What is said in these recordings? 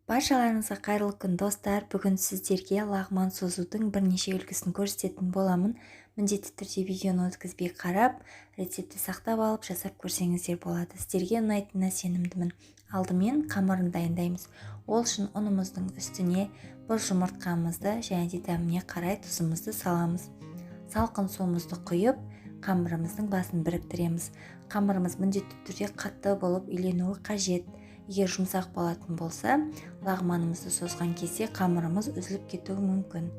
Баршаларыңызға қайырлы күн, достар. Бүгін сіздерге лағман созудың бірнеше үлгісін көрсететін боламын. Міндетті түрде видеоны өткізбей қарап, рецептті сақтап алып жасап көрсеңіздер болады. Сіздерге ұнайтынына сенімдімін. Алдымен қамырын дайындаймыз. Ол үшін ұнымыздың үстіне бір жұмыртқамызды және де дәміне қарай тұзымызды саламыз. Салқын суымызды құйып, қамырымыздың басын біріктіреміз. Қамырымыз міндетті түрде қатты болып үйленуі қажет. Егер жұмсақ болатын болса, лағманымызды созған кезде қамырымыз үзіліп кетуі мүмкін.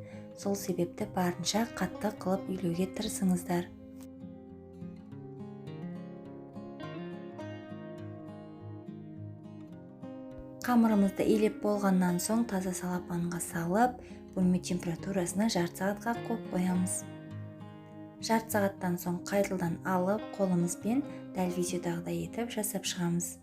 Сол себепті барынша қатты қылып үйлеуге тырысыңыздар. Қамырымызды илеп болғаннан соң таза салапанға салып, бөлме температурасына жарты сағатқа қойып қоямыз. Жарты сағаттан соң қайтадан алып, қолымызбен дәл видеодағыдай етіп жасап шығамыз.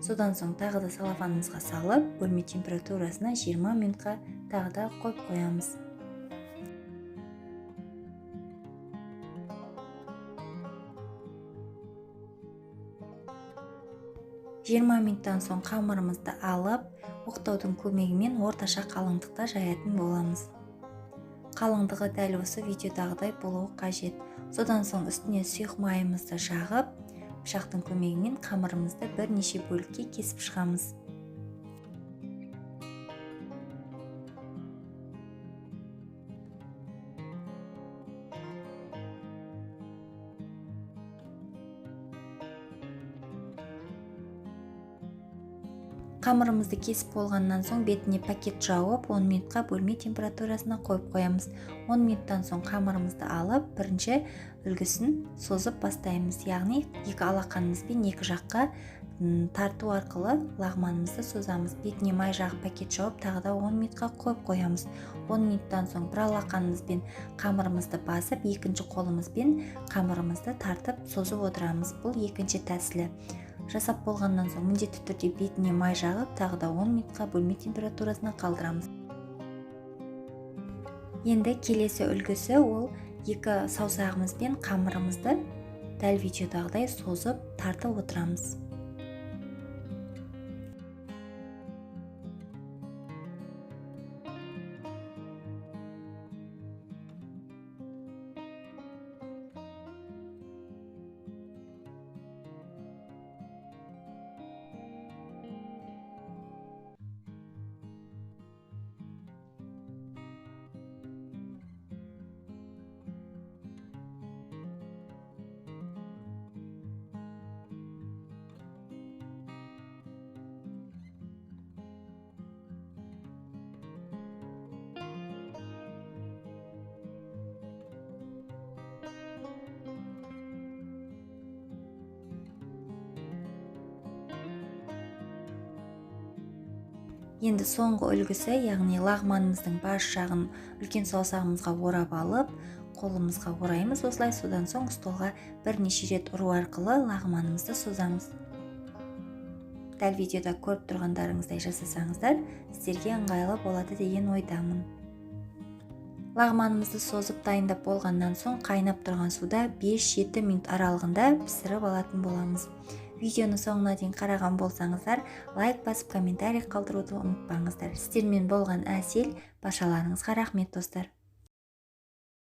Содан соң тағы да салафанымызға салып, бөлме температурасына 20 минутқа тағы да қойып қоямыз. 20 минуттан соң қамырымызды алып, оқтаудың көмегімен орташа қалыңдықта жаятын боламыз. Қалыңдығы дәл осы видеодағыдай болуы қажет. Содан соң үстіне сұйық майымызды жағып, пышақтың көмегімен қамырымызды бірнеше бөлікке кесіп шығамыз. Қамырымызды кесіп болғаннан соң бетіне пакет жауып, 10 минутқа бөлме температурасына қойып қоямыз. 10 минуттан соң қамырымызды алып, бірінші үлгісін созып бастаймыз. Яғни екі алақанымызбен екі жаққа тарту арқылы лағманымызды созамыз. Бетіне май жағып пакет жауып, тағы да 10 минутқа қойып қоямыз. 10 минуттан соң бір алақанымызбен қамырымызды басып, екінші қолымызбен қамырымызды тартып созып отырамыз. Бұл екінші тәсілі. Жасап болғаннан соң міндетті түрде бетіне май жағып, тағы да 10 минутқа бөлме температурасына қалдырамыз. Енді келесі үлгісі ол екі саусағымызбен қамырымызды дәл видеодағыдай созып тартып отырамыз. Енді соңғы үлгісі, яғни лағманымыздың бас жағын үлкен саусағымызға орап алып, қолымызға ораймыз осылай. Содан соң столға бірнеше рет ұру арқылы лағманымызды созамыз. Дәл видеода көріп тұрғандарыңыздай жасасаңыздар, сіздерге ыңғайлы болады деген ойдамын. Лағманымызды созып дайындап болғаннан соң қайнап тұрған суда 5-7 минут аралығында пісіріп алатын боламыз. Видеоны соңына дейін қараған болсаңыздар, лайк басып, комментарий қалдыруды ұмытпаңыздар. Сіздермен болған Әсел, баршаларыңызға рахмет, достар.